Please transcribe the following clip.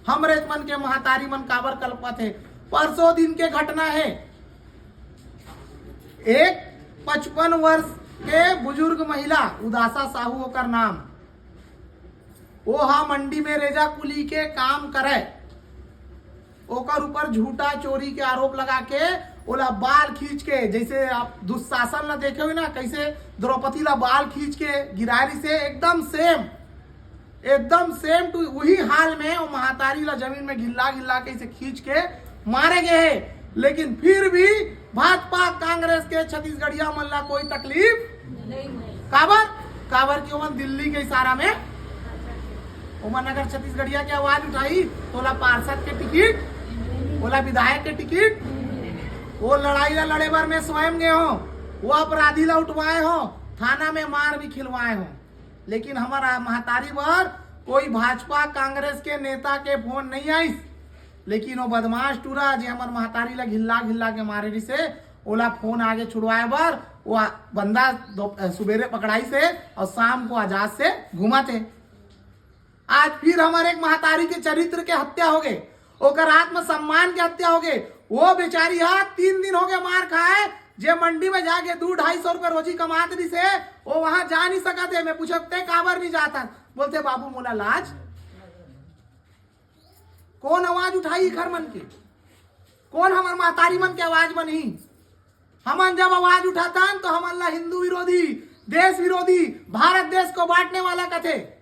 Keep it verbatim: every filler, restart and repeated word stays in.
हमरे मन के महतारी मन काबर कलपत हे? परसों दिन के घटना हे, एक पचपन वर्ष के बुजुर्ग महिला उदासा साहू ओकर नाम, वो हा मंडी में रेजा कुली के काम करे, ओकर ऊपर झूठा चोरी के आरोप लगा के ओला बाल खींच के, जैसे आप दुशासन ला देखे हो ना, कैसे द्रौपदी ला बाल खींच के गिरारी से एकदम सेम, एकदम सेम टू वही हाल में वो महतारी ला जमीन में गिल्ला गिल्ला के इसे खींच के मारे गए हे। लेकिन फिर भी भाजपा कांग्रेस के छत्तीसगढ़िया मन ला कोई तकलीफ काबर? काबर कि ओमन दिल्ली के इशारा में, ओमन अगर छत्तीसगढ़िया के आवाज उठाई तो ओला पार्षद के टिकट, ओला विधायक के टिकट, वो लड़ाई ला लड़े बर मैं स्वयं गए हो, वो अपराधी ला उठवाए हो, थाना में मार भी खिलवाए हो, लेकिन हमारा महतारी बर कोई भाजपा कांग्रेस के नेता के फोन नहीं आइस। लेकिन वो बदमाश टूरा जे हमर महतारी ला घिल्ला घिल्ला के मारे रिसे, ओला फोन आगे छुड़वाए बर वो बंदा दो- सुबेरे पकड़ाइस हे और शाम को आजाद से घूमत हे। आज फिर हमर एक महतारी के चरित्र के हत्या हो गए, ओकर आत्मसम्मान के हत्या हो गए। वो बेचारी हा तीन दिन हो गए मार खाए, जे मंडी में जाके दू ढाई सौ रुपए रोजी कमात रिसे, वो वहां जा नहीं सकत हे। मैं पूछत ते काबर नहीं जाता, बोलते बाबू मोला लाज। कौन आवाज उठाई घर मन के? कौन हमर महतारी मन के आवाज बनही? हमन जब आवाज उठातन तो हमन ला हिंदू विरोधी, देश विरोधी, भारत देश को बांटने वाला कथे।